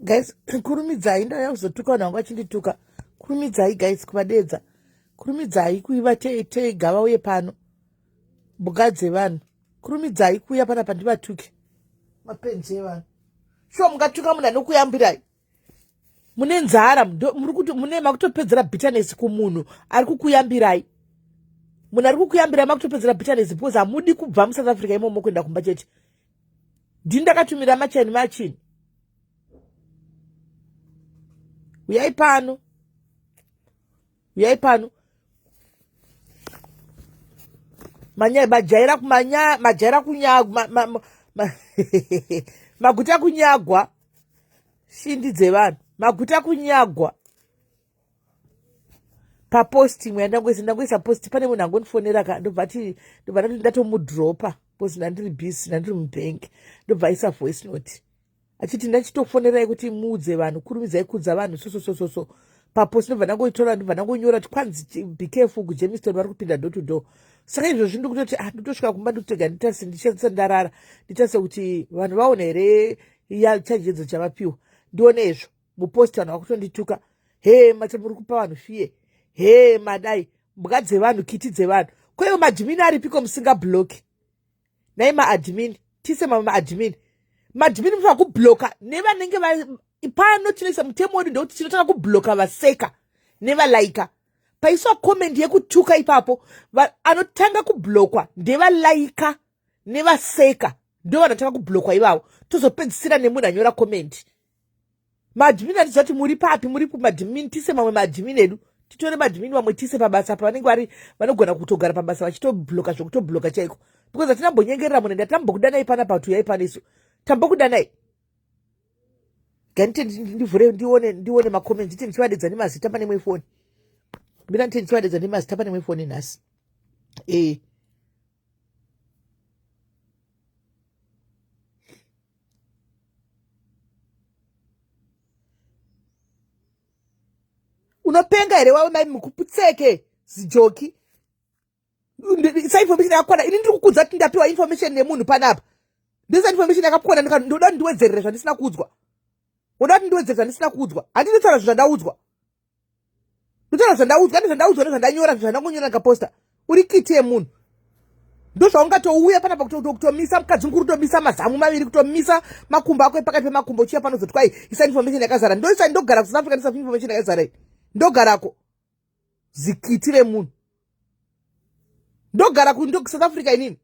Guys, kurumidzai, ndauya kuzotuka vanhu vanga vachindituka. Kurumidzai guys kuvadeedza, kurumidzai kuiva tega vauye pano, mbuka dzevanhu. Kurumidzai kuuya panapa ndivatuke, mapenzi evanhu. Shuwa mungatuka munhu anokuyambirai? Mune nzara, muri kuti mune makutopedzera bitterness kumunhu ari kukuyambirai. Munhu ari kukuyambirai makutopedzera bitterness because hamudi kubva muSouth Africa imomo kuenda kumba chete. Ndini ndakatumira machani machini. Uyai pano, uyai pano. Manya majaira kumanya, majaira kunyagwa, maguta kunyagwa, shindi dzevanhu, maguta kunyagwa. Papost imwe yandangoisa, ndangoisa post, pane munhu angondifonera ka, ndobva ati, ndobva ndati ndatomudropa because ndandiri busy, ndandiri mubank. Ndobva aisa voice note achiti, ndachitofonerai kuti muudze vanhu, kurumidzai kuudza vanhu so so so so so. Papost ndobva ndangoitora, ndobva ndangonyora kuti kwanzi, "Be careful kuJermiston, vari kupinda door to door." Saka izvozvi ndikutoti, ah, ndotosvika kumba, ndikutega nditase, ndichandisa ndarara, nditase kuti vanhu vaone here chenjedzo chavapiwa. Ndione izvo mupost, vanhu vakutondituka, "He, macha muri kupa vanhu fear, he, madai." Mbwa dzevanhu, kiti dzevanhu. Kwaivo maadmin aripiko musingabloki? Nai maadmin, tise mamwe maadmin. Maadmin mufanira kubloka nevanenge pano. Tinoisa mutemo wedu, ndekuti tinotanga kubloka vaseka nevalaika. Paiswa comment yekutuka ipapo, anotanga kublokwa ndevalaika nevaseka, ndo vanotanga kublokwa ivavo, tozopedzisira nemunhu anyora comment. Maadmin, atiziva kuti muri papi, muri kumaadmin. Tise mamwe maadmin edu, titore maadmin vamwe tise pabasa pavanenge vari, vanogona kutogara pabasa vachitobloka zvekutobloka chaiko, because hatinambonyengerera munhu. Ende hatinambokudanai panapa kuti uyai pano, isu tambokudanai? Ganite ndivhure, ndione macomments, ndite ndichivadedza nemazita pane imwe foni. Mbira ndite ndichivadedza nemazita pane imwe foni nhasi. Unopenga here wawe mai mukuputseke zijoki? Isa information yakakwana. Ini ndiri kukudza kuti ndapiwa information nemunhu panapa. Ndisa information yakakwana, ndoda kuti ndiwedzerere zvandisina kuudzwa. Woda kuti ndiwedzere zvandisina kuudzwa? Handinotaura zvinhu zvandaudzwa, ndotaura zvandaudzwa nezvandaudzwa nezvandanyora, zvandangonyora ndikaposta. Uri kiti yemunhu. Ndozvaungatouya panapa kutomisa mukadzi mukuru, kutomisa mazamu maviri, kutomisa makumbo ako epakati pemakumbo, uchiya panozoti kwai isa information yakazara. Ndoisa, ndogara kuSouth Africa, ndisa information yakazara iyi, ndogarako. Zikiti remunhu. Ndogara kuSouth Africa inini?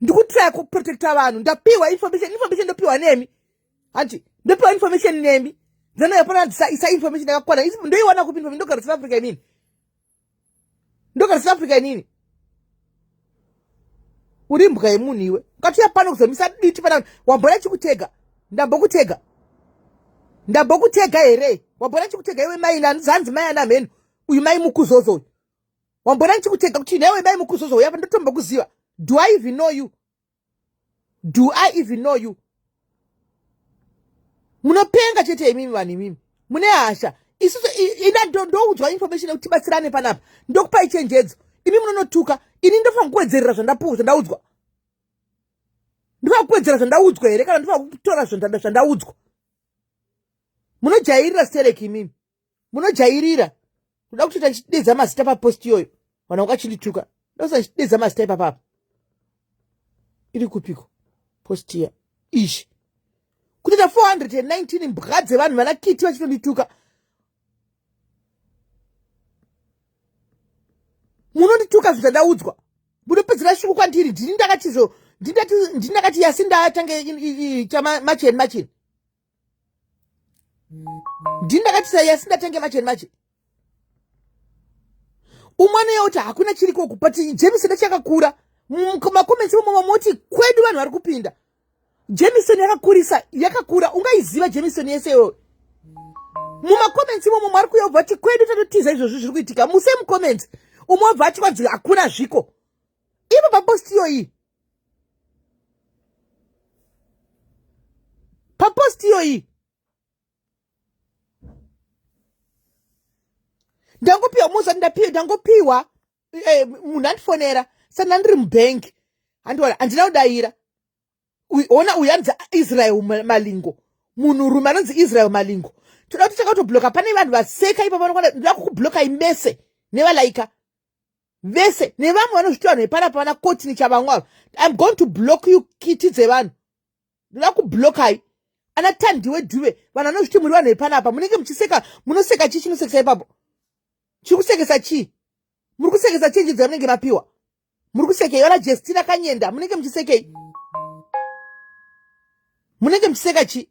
Ndikutraya kuprotecta vanhu. Ndapiwa information, information ndopiwa nemi hanti? Ndopiwa information nemi, dzanoyapana. Isa information yakakwana. Ndoiwana kupi information? Ndogara South Africa inini? Ndogara South Africa inini? Uri mbwa yemunhu iwe. Ukatiya pano kuzomisa diti pana, wambona chikutega? Ndambokutega? Ndambokutega here? Wambona chikutega iwe mai? Zanzi mai ana mhenu uyu, mai mukuzozo uyu. Wambona ndichikutega kuti newe mai mukuzozo uyu apa? Ndotombokuziva? Do I even know you? Do I even know you? Munopenga chete imimi vanhu, imimi mune hasha. Isusu ina ndoudzwa information yekuti tibatsirane panapa, ndokupai chenjedzo, imi munonotuka. Ini ndofanira kuwedzerera zvandapuwa, zvandaudzwa? Ndofanira kuwedzera zvandaudzwa here, kana ndofanira kutora zvandaudzwa? Munojairira stereki imimi, munojairira. Kuda kutoita ndichidedza mazita papost iyoyo, vanhu vakachindituka. Ndosa ndichidedza mazita ipapapa. Iri kupiko post iya? Ishi kutoita 419 mbwa dzevanhu, vana kiti vachitondituka. Munondituka zvitandaudzwa, munopedzera shuku kwandiri. Ndini ndakatizo, ndini ndakati yasi ndatange chamacheni macheni. Ndini ndakati yasi ndatange macheni macheni. Umwe anoya kuti hakuna chiriko, but Jameson chakakura. Macomments imomo moti kwedu vanhu vari kupinda. Jameson yakakurisa, yakakura. Ungaiziva Jameson yese iyoyo? Mumacomments imomo mwari kuya ubva ati kwedu tatotiza izvozvi zviri kuitika. Muse mucomments umwe wabva ati kwanzi hakuna zviko ipo papost iyoyi. Papost iyoyi ndangopiwa muza, ndapiwa, ndangopiwa. Munhu andifonera saka ndiri mubhengi, handiona, handina kudayira. Ona uyu anzi Israel Malingo. Munhurume anonzi Israel Malingo, toda kuti takatobloka. Pane vanhu vaseka ipapo, vanokwana ndoda kukublokai mese nevalaika vese nevamwe vanozviti vanhu vepanapa, vana Kotini chavamwe ava. I'm going to block you, kiti dzevanhu. Ndoda kublokai ana Tandiwe Dhuve, vanhu vanozviti muri vanhu vepanapa. Munenge muchiseka, munoseka chii? Chinosekesa ipapo, chiri kusekesa chii? Muri kusekesa chenji dzamunenge mapiwa, muri kusekei? Vana Jestina Kanyenda, munenge muchisekei? Munenge muchiseka chii?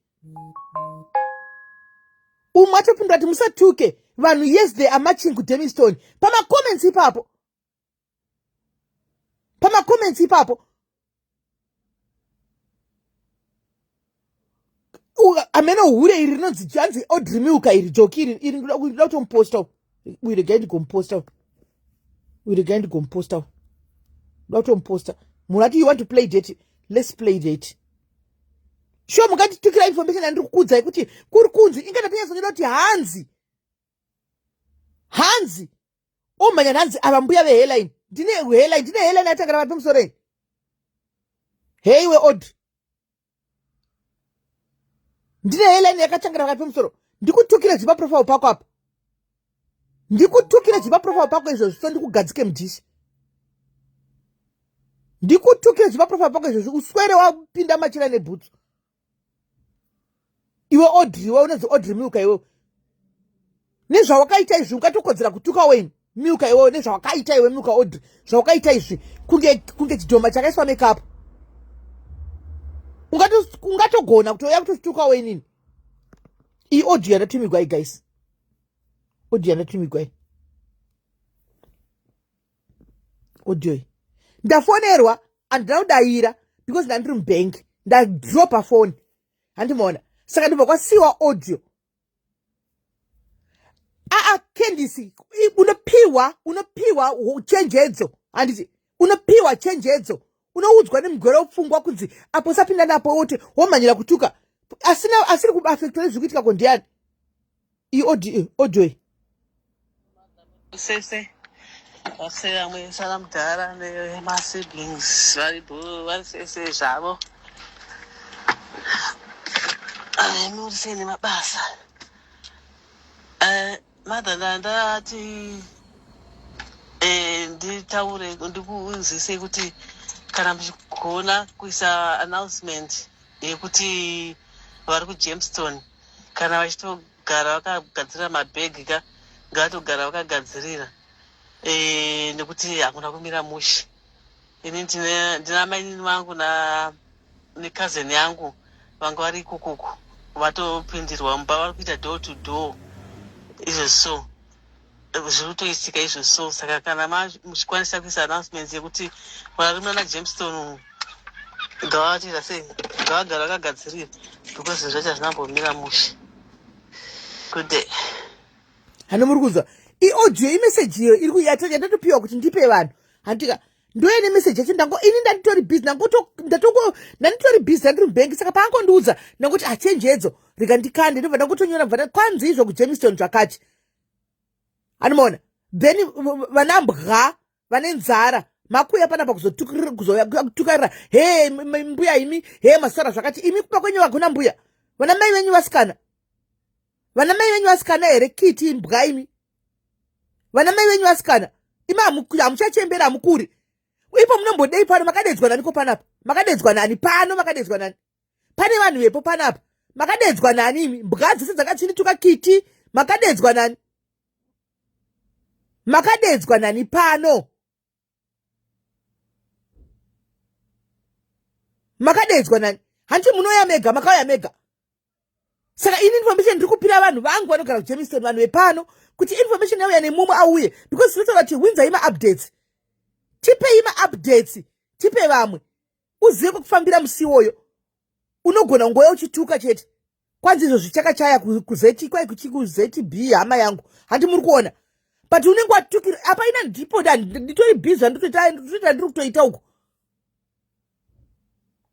Umwe atopindura kuti musatuke vanhu. Yes, they are marching kuDemiston. Pamacomments ipapo, pamacomments ipapo, amene hure iri rinonzi hanzi Audrey Milka iri, joki iri, iri ndoda kutomuposta uyu. Regai ndigomuposta uyu, regai ndigomuposta uyu, ndoda kutomuposta. Munhu ati, "You want to play date? Let's play date." Sure, mungatitukira information yandiri kukuudzai kuti kuri kunzi inge ndatonyatsonyoda kuti hanzi, hanzi omhanya, hanzi ava mbuya vehairline. Ndine hairline, ndine hairline yatangana vari pamusorei. Heiwe Audrey, ndine hairline yakatangana pakati pemusoro. Ndikutukire dzipa profile pako apa, ndikutukire dzipa profile pako izvozvi, so ndikugadzike mudhishi. Ndikutukire dzipa profile pako izvozvi, uswere wapinda machira nebhutsu. Iwe Audrey, iwe unonzi Audrey Milka, iwewe nezvawakaita izvi ungatokodzera kutuka weni Milka. Iwewe nezvawakaita, iwe Milka Audrey, zvawakaita izvi kunge chidhoma chakaiswa makeup, ungatogona kutouya kutotuka wenini. Iyi audio yandatumigwa i, guys, audio yandatumigwa i, audio iyi ndafonerwa, handina kudayira because ndandiri mubhengi, ndadropa foni, handimaona. Saka ndibva kwasiyiwa audio. Aa, Kendisi, unopiwa chenjedzo, handiti? Unopiwa chenjedzo, unoudzwa nemugwere wepfungwa kunzi apo usapinda napo, woti womhanyira kutuka asina asiri kuaffectwa nezviri kuitika. Ko ndiani iyi audio iyi? Sese vase vamwe sana mudhara nemasiblings varipo, vari sese zvavo. Muri sei nemabasa? Mother, ndandati nditaure, ndikuunzise kuti kana muchigona kuisa announcement yekuti vari kuJameston, kana vachitogara vakagadzirira mabhegi ka, ngavatogara vakagadzirira, nekuti hakuna kumira mushe. Ini ndina mainini vangu na necousin yangu vanga vari ikokoko, vatopindirwa mumba, vari kuita door to door izvo. So zviri kutoitika izvo. So saka kana muchikwanisa kuisa announcements yekuti vari muna Jameston, ngavatiita sei, ngavagara vakagadzirira, because zvinhu zvacho hazvinambomira mushe. Good day. Hano muri kunzwa iaudio, imeseji iyo iri yandatopiwa kuti ndipe vanhu, handika? Ndoye nemeseji yacho. Ndango ini ndanditori busy, ndanditori busy, ndandiri mubhengi. Saka paangondiudza ndangoti, achenjedzo, rega ndikande. Ndobva ndangotonyora, bva kwanzi izvo kuJemiston zvakati, anomaona. Then vanambwa vane nzara makuya panapa kuzotukarira, he mbuya imi, he masara zvakati imi, kupa kwenyu hakuna mbuya. Vana mai venyu vasikana, vana mai venyu vasikana here? Kiti imbwa imi, vana mai venyu vasikana imi, hamuchachembera, hamukuri ipo. Munombodei pano? Makadedzwa naniko panapa? Makadedzwa nani pano? Makadedzwa nani? Pane vanhu vepo panapa, makadedzwa nani imi? Mbwa dzese dzakachindituka kiti, makadedzwa nani? Makadedzwa nani pano? Makadedzwa nani? Hanti munouya mega, makauya mega. Saka ini information ndiri kupira vanhu vangu vanogara kuJemiston, vanhu vepano, kuti information yauya nemumwe auye, because tinotaura kuti winzai maupdates, tipei maupdates, tipe vamwe uzive kwekufambira musi iwoyo. Unogona kungoya uchituka chete. Kwanzi izvo zvichakachaya kuzeti kwai kuZB, hama yangu, handi muri kuona? But unenge watukira apa. Ina ndipo nditori busy, anditoita ndiri kutoita uko.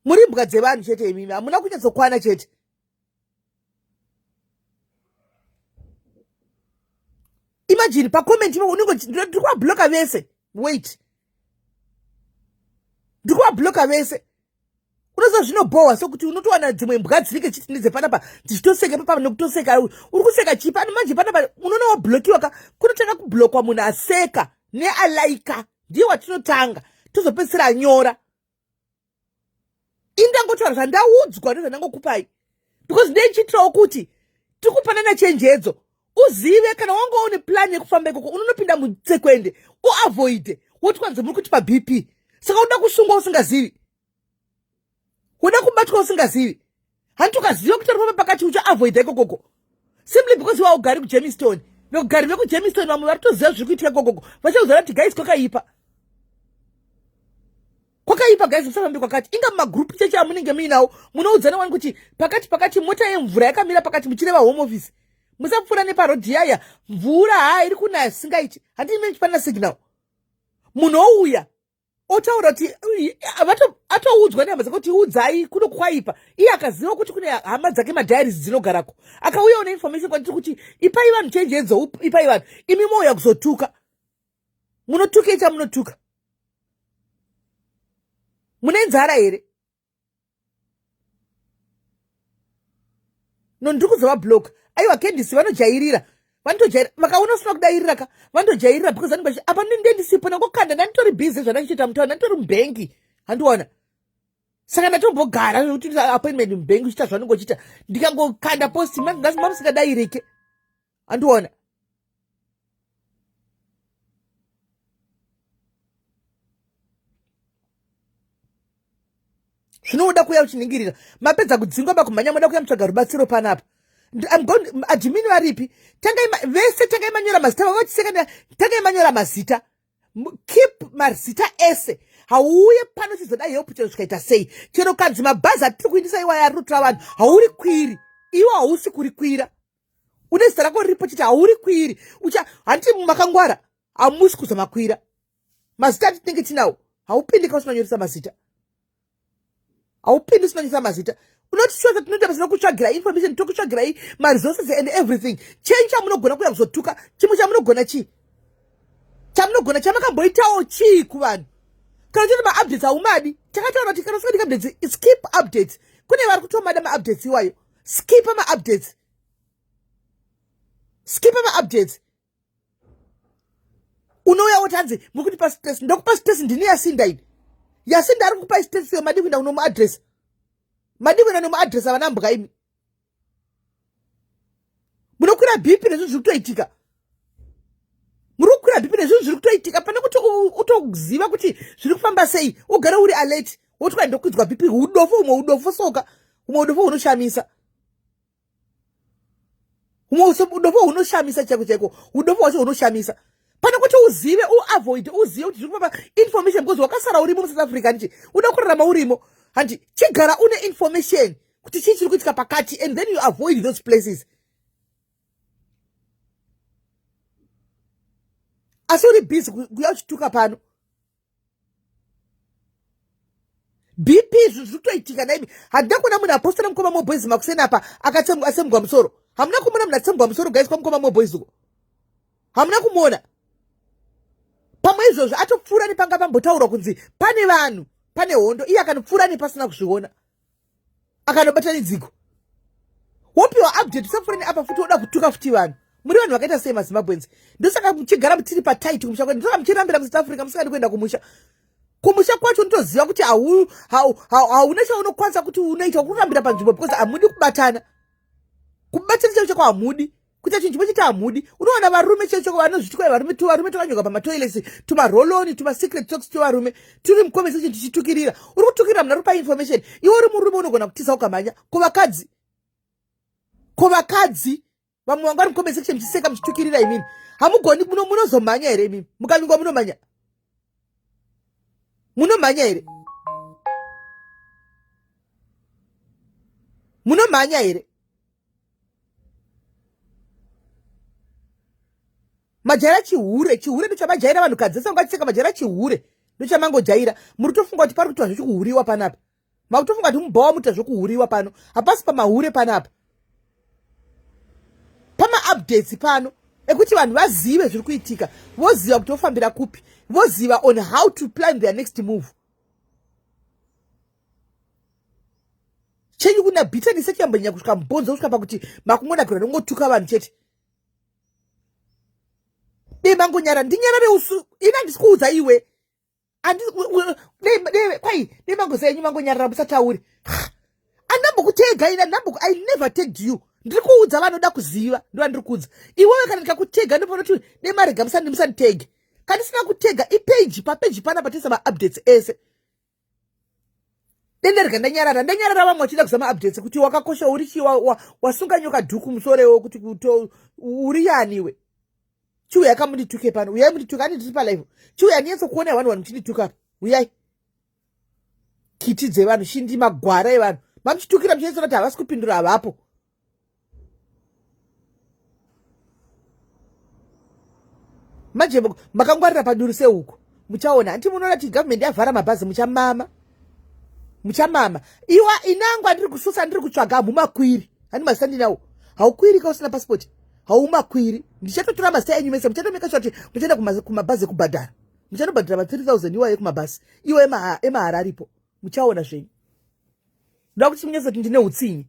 Muri mbwa dzevanhu chete imimi, hamuna kunyatsokwana chete. Imagine pacomment ipapo unenge ndiri kuvabloka vese. Wait, ndiri kuvabloka vese. Unoziva zvinobhowa sokuti unotowana dzimwe mbwa dzinenge chiti ndedzepanapa dzichitoseka papa nekutoseka. Uri kuseka chii pano manje panapa? Unoona wablokiwa ka. Kunotanga kublokwa munhu aseka nealaika, ndiye watinotanga, tozopedzisira anyora. Indangotaura zvandaudzwa ndozvandangokupai because ndeichiitirawo kuti tiri kupanana chenjedzo, uzive kana wanga une plan yekufamba ikoko, unonopinda mutsekwende, uavoide woti kwanzi muri kutipa BP. Saka unoda kusungwa usingazivi, unoda kubatwa usingazivi. Hanti ukaziva kuti arifamba pakati, uchaavoida ikokoko simply because iwe haugari kuJermiston. Vekugari vekuJermiston vamwe vari kutoziva zviri kuitika ikokoko, vachakuziva kuti guys, kwakaipa, kwakaipa guys, musafambe kwakati. Inga mumagroup cheche amunenge muinawo, munoudzana wani kuti pakati pakati mota yemvura yakamira pakati, muchireva Home Office. Musapfuura neparodhi yaya, mvura haa iri kunaya zvisingaiti. Handii mechipanana signal, munhu ouya otaura kuti atoudzwa nehama dzake kuti udzai kuno kwaipa. Iye akaziva kuti kune hama dzake madiaries dzinogarako, akauyawo neinformation kwandiri kuti ipai vanhu chenjedzo, ipai vanhu. Imi mouya kuzotuka, munotukei chamunotuka? Mune nzara here? No, ndiri kuzova block. Aiwa, Kendisi vanojairira, vanotojaira. Vakaona usina kudairira ka, vanotojairira because vanenge vachi apa ndinde ndisipo, ndangokanda, ndanditori busy zvandandichiita mutauni, ndanditori mubhengi, handiona. Saka ndatombogara kuti appointment mubhengi uchiita zvaunenge uchiita, ndikangokanda post mamusingadairike, handiona. Zvinoda kuuya uchiningirira. Mapedza kudzingwa, makumhanya, moda kuya mutsvaga rubatsiro panapa. Admin varipi? Tangai vese, tangai manyora mazita. Vavachiseka, tangai manyora mazita, keep mazita ese. Hauuye pano chizoda help chero zvikaita sei. Chero kanzi mabhazi atiri kuindisa iwaya ari kutora vanhu, hauri kwiri iwo, hausi kurikwira. Une zita rako riripo chiti hauri kwiri ucha. Handiti makangwara? Hamusi kuzamakwira. Mazita ati tinenge tinawo, haupindi ka usinanyoresa mazita, haupindi usinanyoresa mazita. Unotishota, tinoita basa rekutsvagira information, tokutsvagirai maresources and everything. Chenyu chamunogona kuya kuzotuka, chimwe chamunogona chii? Chamunogona chamakamboitawo chii kuvanhu? Kana choti maupdates haumadi, takataura kuti kana usingadi updates, skip updates. Kune vari kutomada maupdates iwayo. Skipa maupdates, skipa maupdates. Unouya woti hanzi muri kutipa stress. Ndokupa stress ndini Yasinda ini? Yasinda ari kukupai stress iyo. Madi kuenda unomuadresa, madi kuenda nomuadresa. Vana mbwa imi, munokwira BP nezvinhu zviri kutoitika. Muri kukwira BP nezvinhu zviri kutoitika. Pane kuti utoziva kuti zviri kufamba sei, ugare uri alert, woti kwai ndokwidzwa BP. Udofo, umwe udofo soka, umwe udofo hunoshamisa, umwe udofo hunoshamisa chaiko chaiko, udofo hwacho hunoshamisa. Pane kuti uzive, uavoid, uzive kuti zviri kufamba, information, because wakasara urimo muSouth Africa, ndichi uda kurarama urimo, handi chigara une information kuti chii chiri kuitika pakati, and then you avoid those places. Asi uri busy kuya uchituka pano, BP, zvinhu zviri kutoitika naimi. Handina kuona munhu apostera mukoma moboys makuseni apa akasemgwa musoro. Hamuna kumuona munhu atsemgwa musoro, guys, kwamukoma moboys uko? Hamuna kumuona? Pamwe izvozvo atopfuura nepanga pambotaurwa kunzi pane vanhu, pane hondo, iye akanopfuura nepasina kuzviona, akanobatanidziko. Wopiwa update, usapfuura neapa futi, woda kutuka futi vanhu. Muri vanhu vakaita sei maZimbabweans? Ndosaka muchigara tiri patight kumusha kwedu, ndosaka muchirambira muSouth Africa, musingadi kuenda kumusha. Kumusha kwacho unotoziva kuti hauna chaunokwanisa kuti unoita, kurambira panzvimbo because hamudi kubatana. Kubatana chaiko chako hamudi kuita chinhu chimwe chete, hamudi. Unowana varume chaiko chako vanozviti kwai varume, tuvarume twakanyoka pamatoilets, tumaroloni, tumasecret talks twevarume turi mucomment section tichitukirira. Uri kutukirira munhu ari kupa information. Iwe uri murume, unogona kutiza ukamhanya. Ko vakadzi, ko vakadzi vamwe vanga vari mucomment section muchiseka, muchitukirira, imimi hamugoni, munozomhanya here imimi? Mukavingwa munomhanya, munomhanya here? Munomhanya here? Majaira chihure, chihure ndochamajaira. Vanhukadzi vese vanga chiseka, majaira chihure, ndochamangojaira. Muri kutofunga kuti pari kuitwa zvechikuhuriwa panapa. Makutofunga kuti mubhawa muita zvokuhuriwa pano. Hapasi pamahure panapa, pamaupdates pano ekuti vanhu vazive zviri kuitika, voziva kuti vofambira kupi, voziva on how to plan their next move. Chenyu kuna bitterness yachiyambonyanya kusvika mubhonzo, kusvika pakuti makungonakirwa nongotuka vanhu chete. Dei mangonyara, ndinyarare usu. Ini handisi kuudza iwe. Kwai dei mangoziva yenyu mangonyarara musatauri. Andambokutega ini, andamboku, I never tagged you. Ndiri kuudza vanoda kuziva, ndovandiri kuudza. Iwewe kana ndikakutega ndopona kuti dei marega musanditege. Kana ndisina kutega ipeji, papeji panapa tese maupdates ese. Denderega ndanyarara, ndanyarara vamwe vachida kuziva maupdates kuti wakakosha uri chii, wasunga nyoka dhuku musorewo kuti uri yaniwe. Chiuya kamundituke pano, uyai mundituke, ani ndiri palive. Chiuya ndinyatsekuonai vanhu vanhu muchindituka apa. Uyai kiti dzevanhu, shindi magwara evanhu mamuchitukira muchinyatsoona kuti havasi kupindura, havapo. Manje makangwarira paduri sehuku, muchaona. Hanti munoona kuti government yavhara mabhazi, muchamama, muchamama. Iwa inangwa ndiri kususa, ndiri kutsvaga hamumakwiri. Hani mazita ndinawo, haukwiri ka usina pasipoti, haumakwiri. Ndichatotora mazita enyu mese, muchatomeka sure kuti muchaenda kumabhazi ekubhadhara, muchanobhadhara ma 3000 iwayo ekumabhasi iwo emahara aripo. Muchaona zvenyu. Ndoda kuti munyatso kuti ndine utsinye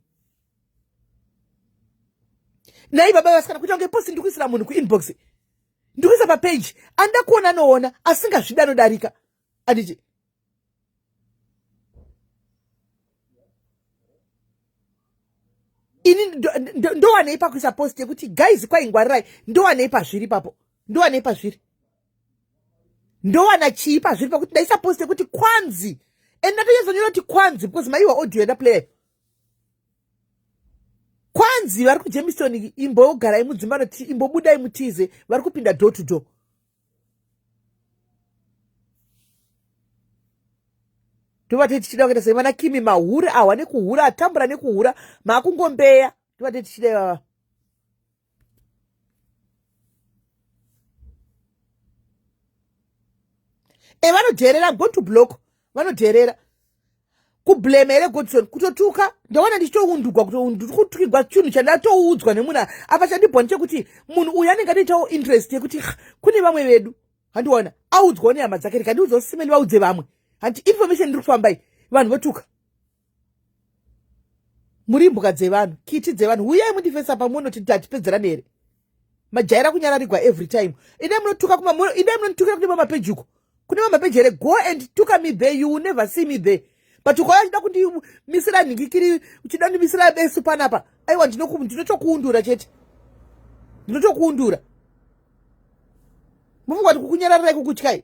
nai baba vasikana. Kuita kunge posti ndikuisira munhu kuinbox, ndikuisa papeji, anoda kuona anoona, asingazvidi anodarika. Anditi ini ndowanei pakuisa post yekuti guys kwaingwarirai? Ndowanei pazviri ipapo? Ndowanei pazviri? Ndowana chii pazviri pakuti ndaisa post yekuti kwanzi? And ndatonyatso kuti kwanzi because maiwa audio yandaplaya. Kwanzi vari kuJemiston, imbogarai mudzimba noti imbobudai mutize, vari kupinda door to door. Ndovate tichida kuita sei vana Kimi mahure ahwa nekuhura, atambura nekuhura, maakungombeya. Ndovate tichida ivava. E vanodherera, go to block, vanodherera kublame here Godson kutotuka. Ndaona ndichitoundugwa, kutokutukigwa chinhu chandatoudzwa nemunhu apa. Chandibhwa ndechekuti munhu uyu anenge atoitawo interest yekuti kune vamwe vedu, handiona audzwawo nehama dzake, rikandiudzawo simeni vaudze vamwe. Hanti information iri kufambai, vanhu votuka. Muri imbwa dzevanhu, kiti dzevanhu. Uyai mundifesa pamunoti tatipedzerani here? Majaira kunyararigwa every time. Indai munotuka kuma, indai munonditukira kune mamapeji uko, kune mamapeji here? Go and tuka me there, you will never see me there. But ukauya uchida kundimisira nhingikiri, uchida kundimisira besu panapa, aiwa, ndinotokuundura chete, ndinotokuundura. Mufunga kuti kukunyararirai kukutyai?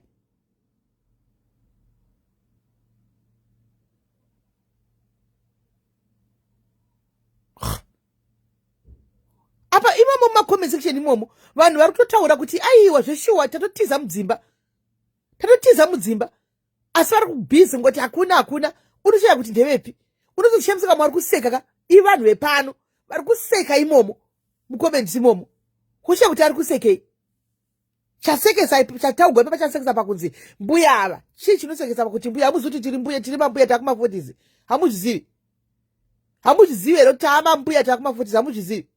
Apa imomo mumacomment section imomo vanhu vari kutotaura kuti aiwa, zveshuwa tatotiza mudzimba, tatotiza mudzimba, asi vari kubhizi ngoti hakuna, hakuna. Unoshaya kuti ndevepi. Unozoshamisika vari kuseka ka, ivanhu vepano vari kuseka imomo mucomment imomo. Kushaya kuti ari kusekei. Chasekesa chataugwa ipa chasekesa pakunzi mbuya ava. Chii chinosekesa pakuti mbuya? Hamuzivi kuti tiri mbuya, tiri mambuya, takumaforties? Hamuzvizivi? Hamuzvizivi here kuti taamambuya, takumaforties? Hamuzvizivi?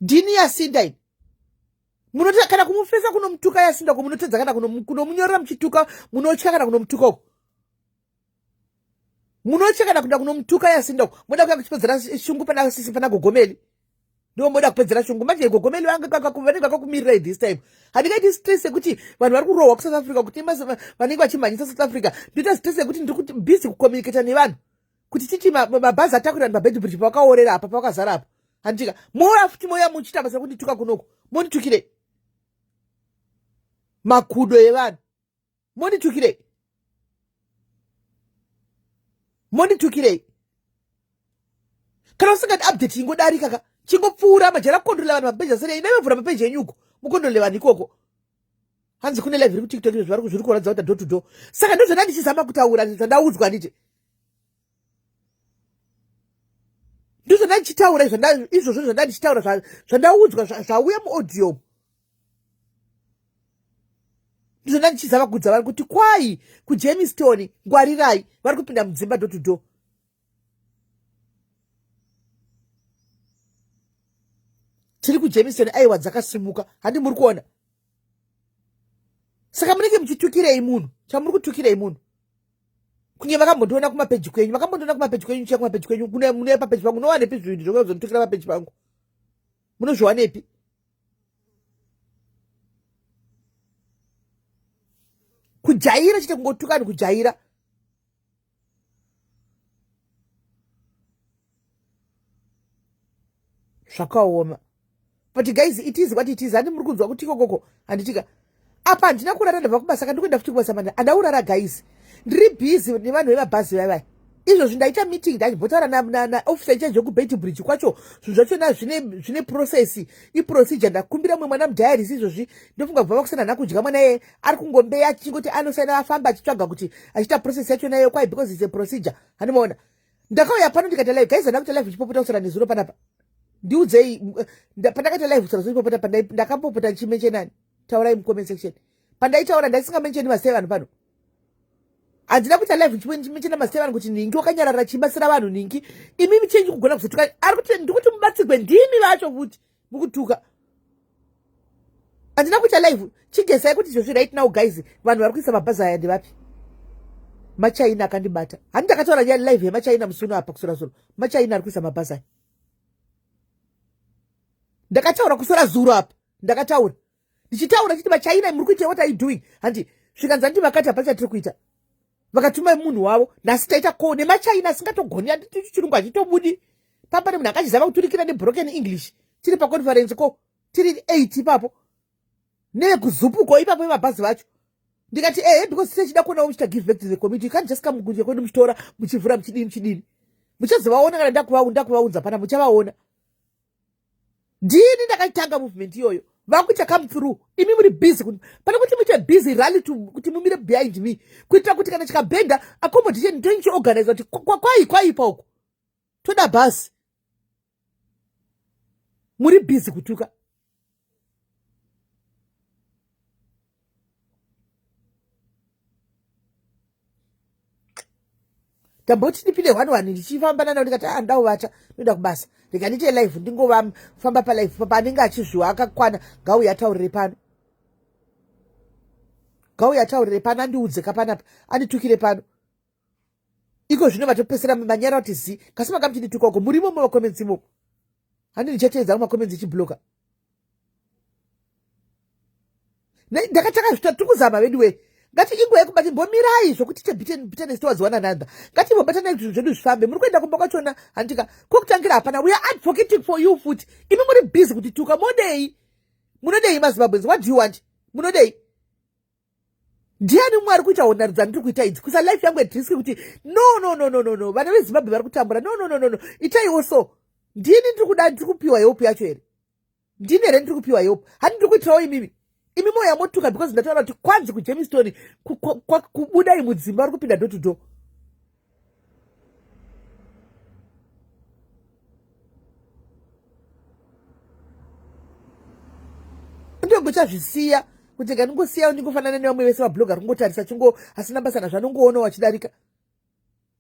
Ndini yasinda ini. Munotya kana kumufesa, kunomutuka yasinda ko. Munotedza kana kunomunyorera muchituka, munotya kana kunomutuka uko. Munotya kana kuda kunomutuka yasinda uko. Moda kuya kuchipedzera shungu pana sisi, pana Gogomeli. Ndo moda kupedzera shungu manje. Gogomeli vange vanenge vakakumirirai this time. Handingaiti stress yekuti vanhu vari kurohwa kuSouth Africa, kuti vanenge vachimhanyisa South Africa. Ndoita stress yekuti ndiri kuti busy kucommunicata nevanhu kuti titi mabhazi atakurira paBeitbridge pavakaorera apa, pavakazara apa. Handika mouya futi, mouya muchiita basa rekundituka kunoku. Monditukirei, makudo evanhu? Monditukirei? Monditukirei? Kana usingati update, ingodarika ka, chingopfuura. Majara kukondrola vanhu mapeji asere. Ine vavhura mapeji enyu uko, mukondrole vanhu ikoko. Hanzi kune live iri kuTikTok, izvo zvari zviri kuratidza kuti door to door. Saka ndozvanda ndichizama kutaura, zvandaudzwa, handiti ndizvo ndichitaura izvozvo zvanda ndichitaura, zvandaudzwa, zvauya muaudio. Ndizvo ndandichizama kuudza vanhu kuti kwai kuJemiston ngwarirai, vari kupinda mudzimba door to door. Tiri kuJemiston, aiwa, dzakasimuka. Handi muri kuona? Saka munenge muchitukirei munhu? Chamuri kutukirei munhu? Kunge makambondiona kumapeji kwenyu, makambondiona kumapeji kwenyu, chiya kumapeji kwenyu, kune mune papeji pangu, unowanepi zvinhu zvokuzonditukira papeji pangu? Munozviwanepi? Kujaira chete kungotukani, kujaira. Zvakaoma, but guys, it is what it is. Handi muri kunzwa kuti ikokoko handitika apa handina kurara, ndabva kubasa kandikuenda futi kubasa manje handaurara guys. Ndiri busy nevanhu vemabhazi vaivai. Izvozvi ndaita meeting, ndachimbotaura naofficer in charge yekuBeitbridge kwacho. Zvinhu zvachona zvine process, iprocedure. Ndakumbira mumwe mwana mudiaries izvozvi, ndofunga kubva vakusana nakudya mwana iye ari kungombeya achingoti anosaina afamba achitsvaga kuti achiita process yachona iyo kwai, because it's a procedure. Handimaona ndakauya pano ndikaita live guys, handina kuita live ichipopota kusara nezuro panapa. Ndiudzei, pandakaita live kusara zuro ichipopota, ndakapopota ndichimenchenani? Taurai mucomment section. Pandaitaura ndaisingamencheni mazita evanhu pano. Handina kuita live ndichimenchena mazita evanhu kuti ningi wakanyarara chibatsira vanhu ningi. Imimi chenji kugona kuzotuka ari kuti ndikuti mubatsigwe, ndimi vacho futi mukutuka. Handina kuita live. Chigesai kuti izvozvi right now guys, vanhu vari kuisa mabhazi aya ndevapi? Machaina akandibata. Handi ndakataura nyaya live yemachaina musi uno apa kusora zuro. Machaina ari kuisa mabhazi aya, ndakataura kusora zuro apa. Ndakataura ndichitaura chiti machaina muri kuita, what are you doing? Handi zvikanzi handi vakati hapana chatiri kuita, vakatuma munhu wavo. Nhasi taita ko nemachaina asingatogoni, handiti chirungu hachitobudi papa nemunhu akachizama kuturikira nebroken English. Tiri paconference ko tiri 8 ipapo nevekuZUPCO ipapo vemabhazi vacho. Ndikati ehe, because tichida kuonawo muchita give back to the community. You can't just come kunze kwedu muchitora, muchivhura, muchidini, muchidini. Muchazovaona kana ndakuvaunza pana, muchavaona. Ndini ndakatanga movement iyoyo, vakuita come through. Imi muri busy pane kuti muite busy rally to kuti mumire behind me kuitira kuti kana chikabhenda accommodation ndoinichiorganize kuti kwai kwaipa uku, toda bhasi. Muri busy kutuka. Ndamboti ndipinde one one ndichifamba nana, ndikati a ah, ndauvata, ndoenda kubasa, ndika ndiite live, ndingovafamba palive papa. Anenge achizviwa akakwana ngauye ataurire pano, ngauye ataurire pano, andiudze kapanapa, anditukire pano. Iko zvino vatopesera manyara kuti zi kasi manga muchindituka uko murimo mumacomments imomo. Handi ndichateedza mumacomments ichibloka. Ndakatanga zvita tiri kuzama vedu wee. Ngati inguva yekubati mbomirai zvokuti tiite bitterness towards one another. Ngatimbobatanai kuti zvinhu zvedu zvifambe. Muri kuenda kumba kwachona handika kokutangira hapana. We are advocating for you futi, imi muri busy kuti tuka. Modei? Munodei maZimbabweans? What do you want? Munodei? Ndiani mumwe ari kuita honaro dzandiri kuita idzi, kuisa life yangu at risk kuti no, no, no, no, no, no, vana veZimbabwe vari kutambura, no, no, no, no, no, itaiwo so. Ndini ndiri kuda, ndiri kupiwa help yacho here? Ndini here ndiri kupiwa help? Handi ndiri kuitirawo imimi. Imi moya motuka because ndataura kuti kwanzi kuGermiston kubudai mudzimba vari kupinda door to door. Ndongochazvisiya kuti rega ndingosiya, ndingofanana nevamwe vese vabloga kungotarisa chingo asina basa nazvo, anongoonawo achidarika,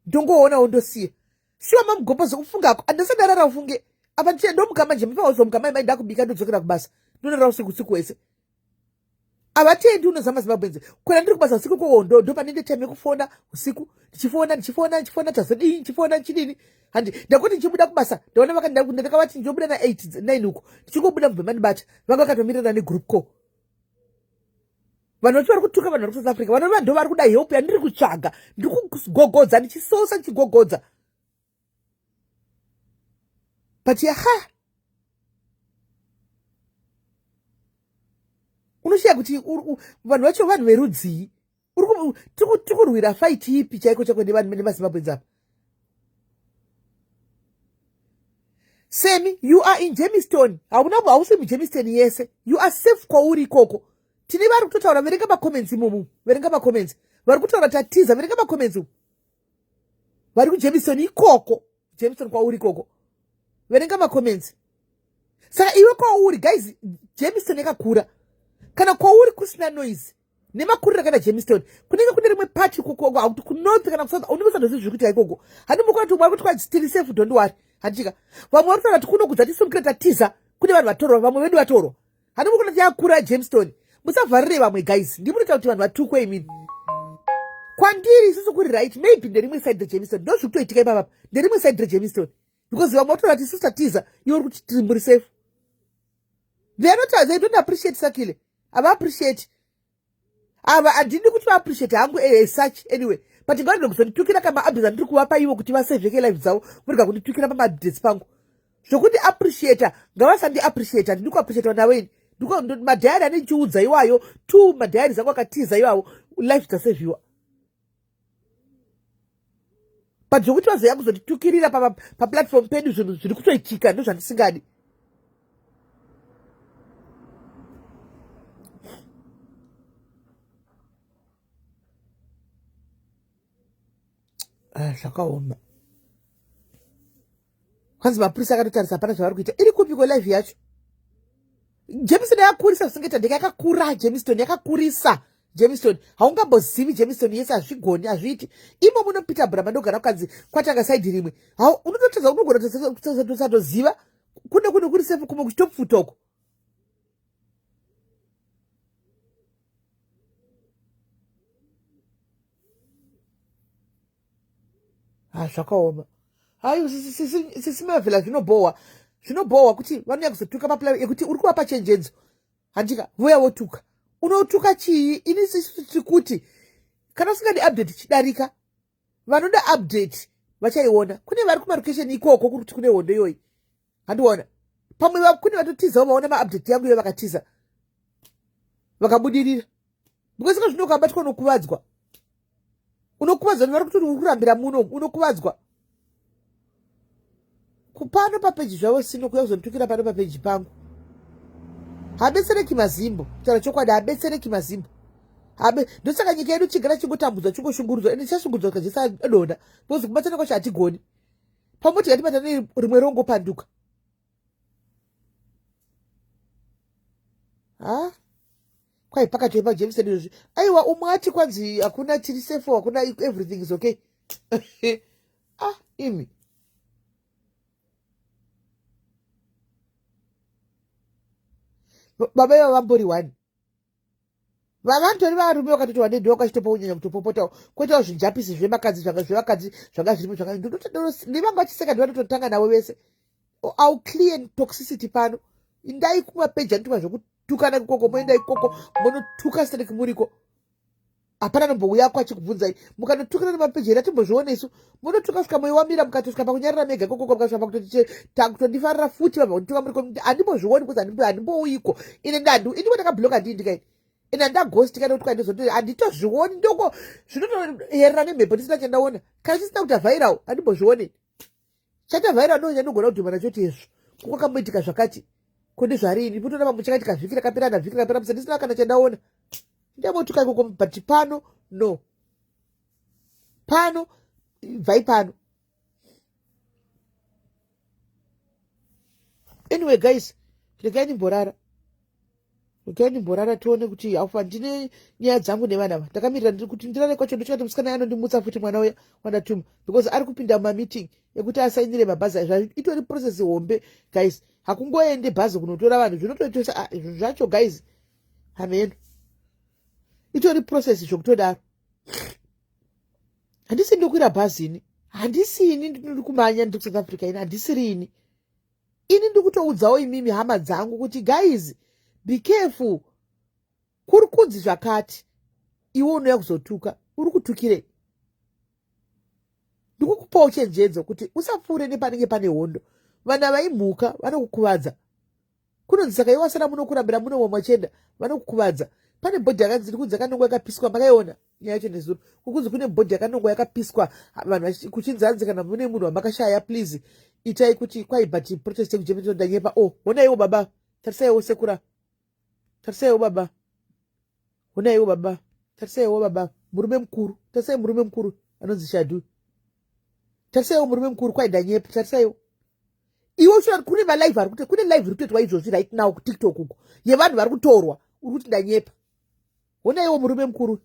ndongoonawo ndosiya. Siwa mamugopo zvekufungako, handisati ndarara ufunge. Apa ndichie ndomuka manje, mapawazomuka mai mai, ndakubika, ndodzokera kubasa, ndorara usiku usiku wese. Havatendi unozama Zimbabwenzi kwena. Ndiri kubasa usiku ikoko, ndo panenge time yekufona usiku, ndichifona, ndichifona, ndichifona, tazodii, ndichifona, ndichidini. Handi ndakuti ndichibuda kubasa ndaona ndakavati ndinobuda na8 9 uko, ndichingobuda mubva mandibata. Vanga vakatomirira negroup call. Vanhu vacho vari kutuka vanhu vari kuSouth Africa, vanova ndo vari kuda help yandiri kutsvaga. Ndiri kugogodza, ndichisosa, ndichigogodza, but yaha unoshiya kuti vanhu vacho vanhu verudzii. Tiri kurwira fight ipi chaiko chaiko nemaZimbabweans apa? Semi, you are in Germiston, hauna, hausi muGermiston yese, you are safe kwauri ikoko. Tine vari kutotaura, verenga macomments imomo, verenga macomments, vari kutaura tatiza, verenga macomments umu, vari kuGermiston ikoko. Germiston kwauri ikoko, verenga macomments. Saka iwe kwauri, guys, Germiston yakakura. Kana kwauri kusina noise nemakuriro akaita Germiston, kunenge kune rimwe pati ikoko, akuti kunorth kana kusouth, unenge usandozivi zviri kuita ikoko. Handi muri kuti vari kuti kwatiri safe, don't worry. Handitika vamwe vari kutaura kuti kuno kudza tisumukire, tatiza, kune vanhu vatorwa, vamwe vedu vatorwa. Handi muri kuti yakura Germiston. Musavharire vamwe guys, ndimunoita kuti vanhu vatukwe imini. Kwandiri isusu kuri right, maybe nderimwe side reJemiston, ndo zviri kutoitika ipapapa, nderimwe side reJemiston, because vamwe vatoona kuti isusu tatiza, iwe uri kuti tiri muri safe. They are not, they don't appreciate Sakile, hava appreciate ava. Handidi kuti vaappreciate hangu as such anyway, but ngavarege kuzonditukira kamaupdates andiri kuvapa ivo kuti vasevheke life dzavo, vorega kunditukira pamaupdates pangu. Zvokuti appreciata, ngavasandi appreciate, handidi kuappreciatwa navo ini. Madhayari anendichiudza iwayo, two madhayari zangu akatiza iwawo, life dzasevhiwa. But zvokuti vazoya kuzotitukirira paplatform pedu zvinhu zviri kutoitika, ndozvandisingadi. Ah, zvakaoma. Kwanzi mapurisa akatotarisa, hapana zvavari kuita. Iri kupi kwelive yacho? Jameson yakakurisa zvisingaita ndeka, yakakura Jameson, yakakurisa Jameson. Haungambozivi Jameson yese, hazvigoni, hazviiti. Imo muno Peterborough mandogara, kukanzi kwatanga saidi rimwe, unototadza, unogona kusatoziva kune kune kuri sefu, kumwe kuchitopfuta uko. Ha, zvakaoma. Hayi, sisi Mavhela, zvinobhohwa, zvinobhohwa kuti vanouya kuzotuka mapla ekuti uri kuvapa chenjedzo, handika voya votuka. Unotuka chii? Ini sisi tiri kuti kana usingadi update, chidarika. Vanoda update vachaiona. Kune vari kumarokesheni ikoko kuri kuti kune hondo iyoyi, handiona pamwe kune vatotizawo, vaona maupdate yangu iyo, vakatiza vakabudirira, because ka zvino ukabatwa unokuvadzwa, unokuvadzwa. Vari kuti uri kurambira muno, unokuvadzwa kupano papeji zvavo sino kuya kuzonditukira pano papeji pangu. Habetsereki mazimbo, kutaura chokwadi, habetsereki mazimbo. Habe ndosaka nyika yedu chigara chingotambudzwa, chingoshungurudzwa, ende chashungurudzwa kajesu adonha, because kubatana kwacho hatigoni. Pamwe tikatibatane rimwe rongopanduka. Ha, kwai pakati paJameson izvozvi, aiwa, umwe ati kwanzi hakuna, tiri safe, hakuna, everything is okay. Ah, imi baba iva vambori one, vavantori varume vakatoti wanei, wakachitopa unyanya kutopopotawo, kwetawo zvinjapisi zvemakadzi zvanga zvevakadzi zvanga zviripo, zvanga ndivanga vachiseka, ndivanototanga navo vese. Au clear toxicity pano, indai kumapeji anoitwa zvekutukana ikoko, moenda ikoko monotuka stereki muriko, hapana nombouyako achikubvunzai. Mukanotukana nemapeji here, atimbozvione isu. Munotuka svika moyo wamira, mukatosvika pakunyarara mega ikoko, mukasvika pakutoti takutondifarira futi, vabva kundituka muriko, handimbozvioni because handimbouyiko ine ndandu indiko ndakabloka, ndii ndikaini ine handagosti kana kuti kwaindizoti handitozvioni, ndoko zvinotoyerera nemhepo ndisina chandaona. Kana chisina kuti avhairawo, handimbozvioni. Chatavhaira ndo chandogona kudhuma nacho kuti hezvo kwakamboitika zvakati kune zvarini, potoona pamwe chakaitika vhiki rakapera na vhiki rakapera musa ndisina kana chandaona, ndambotuka ikoko. But pano no, pano bvai pano. Anyway guys, regai ndimborara, regai ndimborara, tione kuti aufa. Ndine nyaya dzangu nevana ava, ndakamirira ndiri kuti ndirare kwacho, ndochikati musikana anondimutsa futi mwana uya wandatuma, because ari kupinda mumameeting ekuti asainire mabhazi aizva. Itori process hombe guys, hakungoende bhazi kunotora vanhu, zvinotoitosa ah, zvacho guys, hameno, itori process zvokutodaro. Handisi ndokwira bhazi ini, handisi ini ndiri kumanya, ndiri kuSouth Africa ini, handisiri ini. Ini ndiri kutoudzawo imimi hama dzangu kuti guys, be careful, kuri kunzi zvakati, iwe unouya kuzotuka, uri kutukirei? Ndikukupawo chenjedzo kuti usapfuure nepanenge pane hondo, vana vaimhuka vanokukuvadza. Kunonzi saka iwe wasara muno kurambira muno wamwachenda, vanokukuvadza. Pane bhodhi yakanzi iri kunzi yakanongwa yakapiswa, makaiona nyaya yacho nezuro, kukunzi kune bhodhi yakanongwa yakapiswa, vanhu kuchinzi hanzi kana mune munhu wamakashaya, please itai kuti kwai, but protest yekuJemeto ndanyepa. O oh, honaiwo baba, tarisaiwo sekura, tarisaiwo baba, honaiwo baba, tarisaiwo baba, murume mukuru, tarisai murume mukuru anonzi Shadu, tarisaiwo murume mukuru, kwai ndanyepa, tarisaiwo iwe uchirati kune malive ari kune live iri kutoitwa izvozvi right now kuTikTok uko yevanhu vari kutorwa, uri kuti ndanyepa. Honaiwo murume mukuru,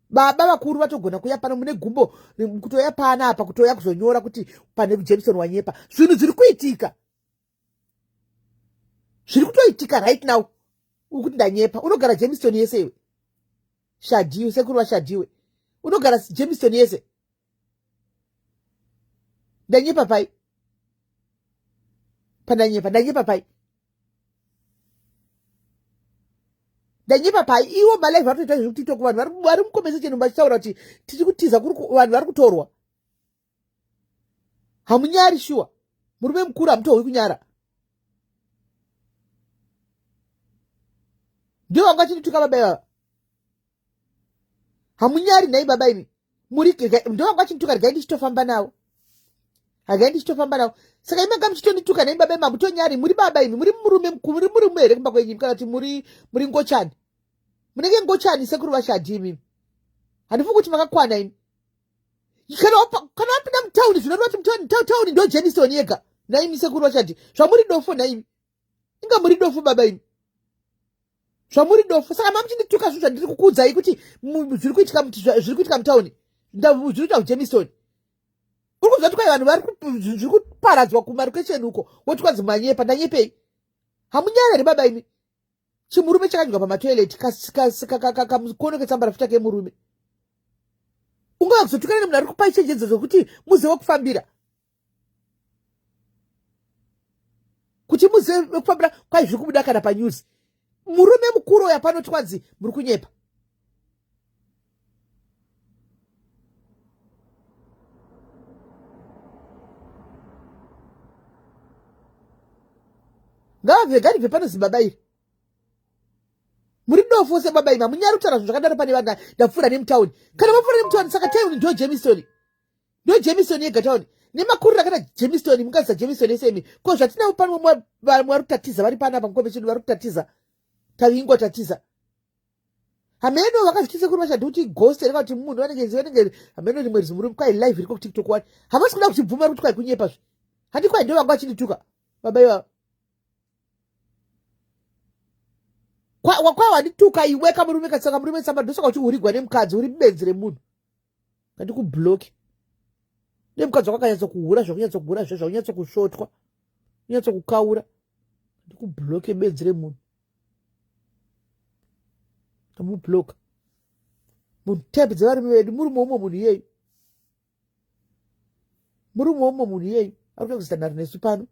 baba vakuru vatogona kuya pano mune gumbo kutoya pana apa, kutoya kuzonyora kuti pane Jameson wanyepa. Zvinhu zviri kuitika, zviri kutoitika right now. Uri kuti ndanyepa. Unogara Jamestown yese iwe. Shadhiwe, sekuru vaShadhiwe. Unogara Jamestown yese. Ndanyepa pai? Pandanyepa, ndanyepa pai? Ndanyepa pai? Iwo malive vari kutoita zvekutiktok, vanhu vari mucomment section vachitaura kuti tiri kutiza, kuri vanhu vari kutorwa. Hamunyari shuwa, murume mukuru hamutohwi kunyara. Ndivo vanga vachindituka baba ivava. Hamunyari nhai baba imi? Muri ndo vanga vachindituka, regai ndichitofamba navo, regai ndichitofamba navo. Saka imi manga muchitondituka nhai baba imi, hamutonyari? Muri baba imi, muri murume mukuru, muri murume here kumba kwenyu kana kuti muri ngochani? Munenge ngochani sekuru vashadhi imimi. Handifungi kuti makakwana imi. Kana wapinda mutauni zvinoreva kuti tauni ndo Jamestown yega naimi sekuru vachati zvamuri dofo naimi. Inga muri dofo baba imi, zvamuri dofo. Saka mamuchindituka zvinhu zvandiri kukuudzai kuti zviri kuitika, zviri kuitika mutauni, zviri kuita kuJamestown. Uri kunzwa kuti kwai vanhu vari zviri kuparadzwa kumarokesheni uko, woti kwanzi manyepa. Ndanyepei? Hamunyara here baba imi? Chimurume chakadyiwa pamatoilet, kamukono ketsambarafuta kemurume. Ungava kuzotukana nemunhu ari kupai chenjedzo zvokuti muzive wekufambira, kuti muzive wekufambira kwai zviri kubuda kana panews. Murume mukuru uya panoti kwanzi muri kunyepa. Ngavabve, ngaribve pano zibaba iri. Muri dofo sebaba imi, hamunyari kutaura zvinhu zvakadaro pane vanhu. Ndapfuura nemutauni, kana vapfuura nemutauni, saka tauni ndo Jamestown, ndo Jamestown yega tauni nemakuriro akaita Jamestown. Mungazisa Jamestown yese imi? Ko zvatinavo pano, vamwe vari kutatiza vari panapa mukomesheni, vari kutatiza, tavingwa tatiza. Hameno vakazviti sekuru vachadi kuti ghost here kuti munhu vanenge vanenge hameno. Rimwe zimurume kwai live iriko kuTikTok wani, havasi kuda kuchibvuma kuti kwai kunyepa zve. Handi kwai ndo vanga vachindituka baba ivava. Kwai wandituka iwe kamurume katsaka murume tsamba, ndosaka uchihurigwa nemukadzi. Uri benzi remunhu, ngandikubloke. Nemukadzi wako akanyatso kuhura zvakunyatso kuhura zve zvakunyatso kusvotwa, unyatso kukaura. Ndikubloke, benzi remunhu. Ndamubloka munhu. Type dzevarume vedu, murume umwe munhu iyeyu, murume umwe munhu iyeyu ari kuita kuzitanharo nesu pano.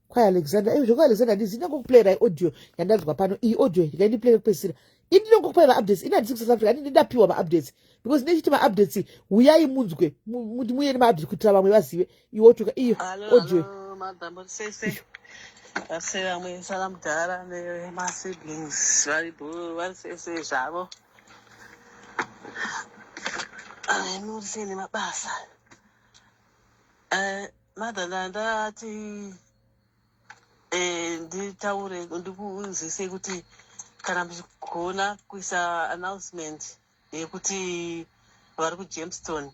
Kwai Alexander, eh, zvekwa Alexander handizi. Ndinongokuplayera audio yandanzwa pano. Iyi audio ndikaindiplayera kupedzisira. Ini ndinongokupai maupdates. Ini handisi kuSouth Africa, handini ndapiwa maupdates because nechiti maupdates huyai munzwe, muye nemaupdates kuitira vamwe vazive. Iwe otuka iyo audio. Vase vamwe sana mudhara nemasiblings varipo, vari sese zvavo. Muri sei nemabasa? Mother, ndandati nditaure ndikuunzise kuti kana muchigona kuisa announcement yekuti vari kuJamestown,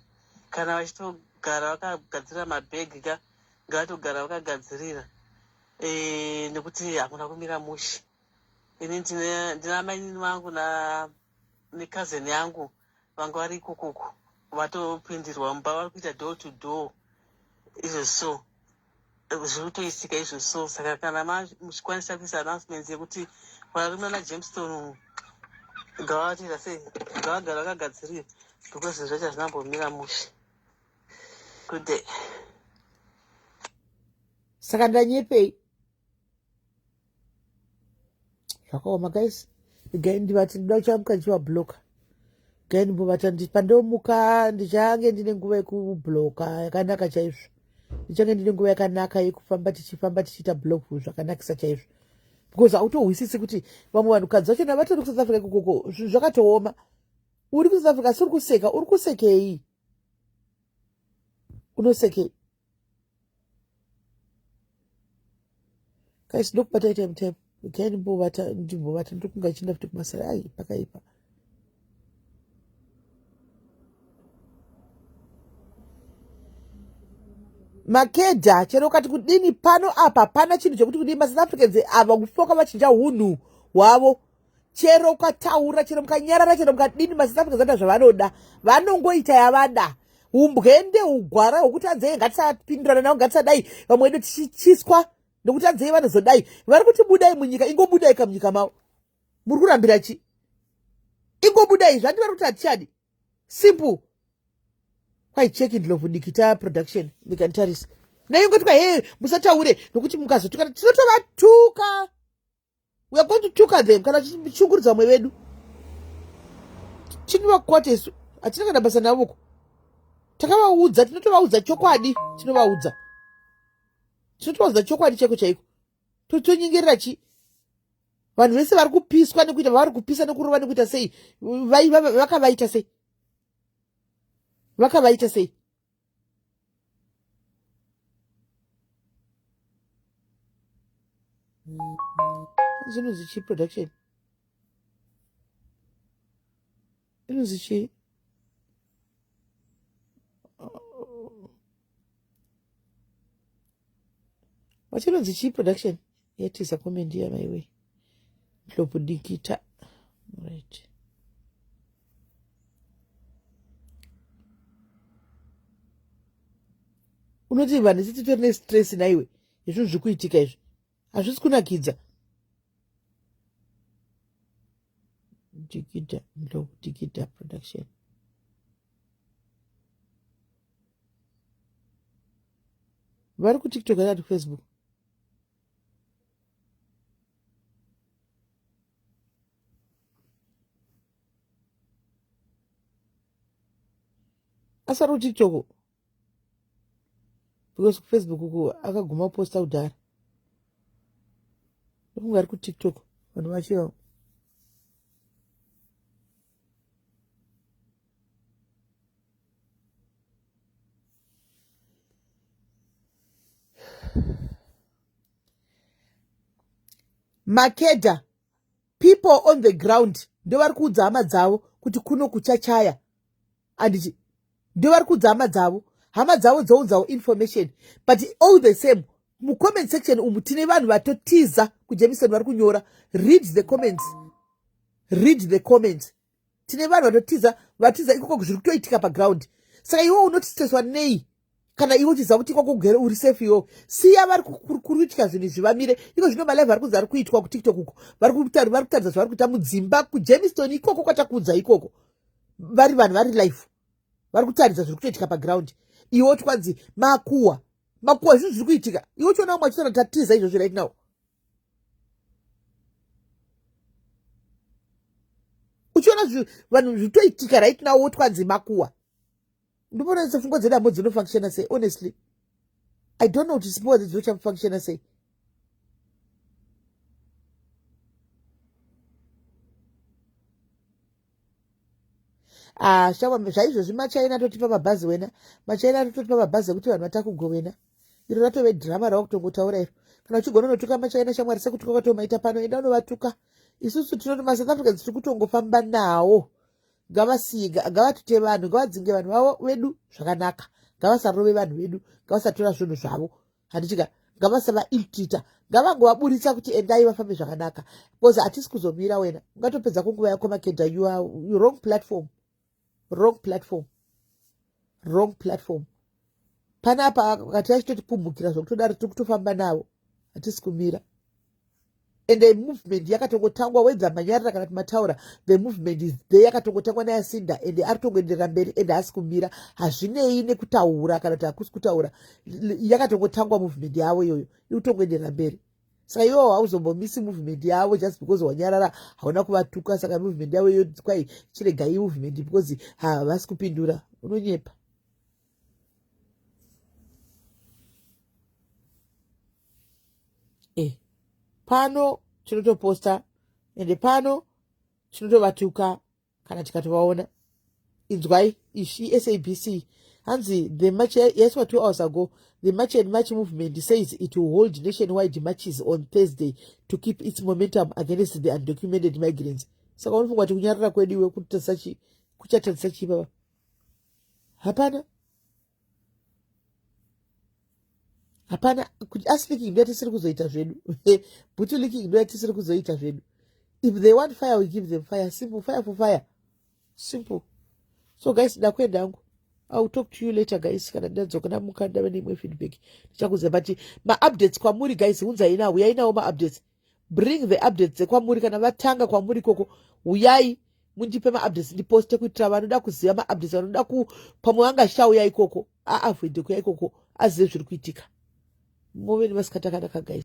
kana vachitogara vakagadzirira mabhegi ka, ngavatogara vakagadzirira nekuti hakuna kumira mushe. Ini ndina mainini vangu necousin yangu vanga vari ikokoko, vatopindirwa mumba, vari kuita door to door izvo. So zviri kutoitika izvo. So saka kana muchikwanisa kuisa announcements yekuti varume naJamestown ngavatoita sei, ngavagara vakagadzirira because zvinhu zvacho hazvinambomira mushe. Good day. Saka ndanyepei? Zvakaoma guys. Gai ndivati ndoda kuchamuka ndichivabloka. Gai ndimbovata, pandomuka ndichange ndine nguva yekubloka yakanaka chaizvo. Ndichange ndine nguva yakanaka yekufamba, tichifamba tichiita block zvakanakisa chaizvo, because hautohwisisi kuti vamwe vanhukadzi vachona vatori kuSouth Africa ikokoko, zvinhu zvakatooma. Uri kuSouth Africa asi uri kuseka. Uri kusekei? Unosekei? Guys, ndokubata time time. Gai ndimbovata, ndimbovata, ndiri kunga ichienda futi kubasa. Ai, pakaipa. Makedha chero ukati kudini pano apa, pana chinhu chekuti kudini. MaSouth Africans ava kufoka vachinja unhu hwavo. Chero ukataura, chero mukanyarara, chero mukadini, maSouth Africans anoita zvavanoda, vanongoita yavada. Umbwende, ugwara hwekuti anzee, ngatisapindurana navo, ngatisadai vamwe vedu tichichiswa. Nokuti adzei vanozodai vari kuti budai munyika, ingobudai kamunyika mavo. Muri kurambira chi? Ingobudai zvandi vari kuti hatichadi. Simple. Kwai check Ndlovu Dikita production ndikanditarisa. Nayo ingoti kwa hey musataure nokuti mukazotuka tinotovatuka. We are going to tuka them kana tichishungurudza vamwe vedu. Tinovakwata isu hatina kana basa navo ko. Takavaudza, tinotovaudza chokwadi, tinovaudza. Tinotovaudza chokwadi chaiko chaiko. Totonyengerera chi vanhu vese vari kupiswa nekuita vavari kupisa nekurova nekuita sei vakavaita sei vakavaita sei zvinonzi chii production inonzi chii wachinonzi chii production yatiza comment yamaiwe ndlobu dikita right unoti vanhu isi titori nestress naiwe izvinhu zviri kuitika izvi hazvisi kunakidza dikita ndlobu dikita production vari kutiktok kana kufacebook asi ari kutiktok because kufacebook uku akaguma kuposta kudhara ndokunge ari kutiktok vanhu vacho ivavo Makeda people on the ground ndovari kuudza hama dzavo kuti kuno kuchachaya anditi ndovari kuudza hama dzavo hama dzavo dzounzawo information but all the same mucomment section umu tine vanhu vatotiza kujameson vari kunyora read the comments read the comments tine vanhu vatotiza vatiza ikoko zviri kutoitika paground saka iwe unotistreswa nei kana iwe uchiziva kuti ikoko ugere uri safe iwewe siya vari kuitika zvinhu izvi vamire iko zvino malive ari kunzi ari kuitwa kutiktok uko vari kutaridza zvavari kuita mudzimba kujemiston ikoko kwatakuudza ikoko vari vanhu vari life vari kutaridza zviri kutoitika paground iwe oti kwanzi makuwa makuwa zvinhu zviri kuitika iwe uchiona vamwe vachitaura tatiza izvozvi right now uchiona vanhu zvitoitika right now woti kwanzi makuwa ndinoona sefungwa dzedambo dzinofunctiona sei honestly i don't know kuti pfungwa dzedu sei ah shamwa zvaizvozvi machaina atotipa mabhazi wena machaina atotipa mabhazi ekuti vanhu vatakugwe wena iro ratove dhirama rawakutongotaura iro kana uchigona unotuka machaina shamwari sekutuka kwatomaita pano enda unovatuka isusu tinoti masouth africans tiri kutongofamba nawo ngavasiye ngavatute vanhu ngavadzinge vanhu vavo vedu zvakanaka ngavasarove vanhu vedu ngavasatora zvinhu zvavo handitika ngavasava iltita ngavangovaburitsa kuti endai vafambe zvakanaka because hatisi kuzomira wena ungatopedza kunguva yako makeda you are you wrong platform wrong platform wrong platform panapa kati vachitotipumhukira zvokutodaro tiri kutofamba navo hatisi kumira and the movement yakatongotangwa whether manyarira kana kuti mataura the movement is there yakatongotangwa nayasinda and ari kutongoenderera mberi and haasi kumira hazvinei nekutaura kana kuti hakusi kutaura yakatongotangwa movement yavo iyoyo iri kutongoenderera mberi saka iwo hauzombomisi movement yavo just because wanyarara hauna kuvatuka saka movement yavo iyo kwai chiregai movement because havasi kupindura unonyepa eh, pano tinotoposta ende pano tinotovatuka kana tikatovaona inzwai ishi sabc hanzi the march yaiswa 2 hours ago the March and March movement says it will hold nationwide marches on Thursday to keep its momentum against the undocumented migrants. Saka unofunga kuti kunyarara kwedu iwe kuchatadzisa chii baba? Hapana. Hapana kuti asi leaking ndo yatisiri kuzoita zvedu. Bhutu leaking ndo yatisiri kuzoita zvedu. If they want fire, we give them fire. Simple, fire for fire. Simple. So guys, ndakuenda hangu. I will talk to you later, guys. Kana ndadzoka, ndamuka, ndave neimwe feedback, ndichakuziva. But maupdates kwamuri, guys, unzai nawo, uyai nawo maupdates. Bring the updates ekwamuri. Kana vatanga kwamuri ikoko, uyai mundipe maupdates, ndiposte, kuitira vanoda kuziva maupdates, vanoda ku pamwe vangashauya ikoko, aavoide kuya ikoko, azive zviri kuitika. Muve nemasikati akanaka, guys.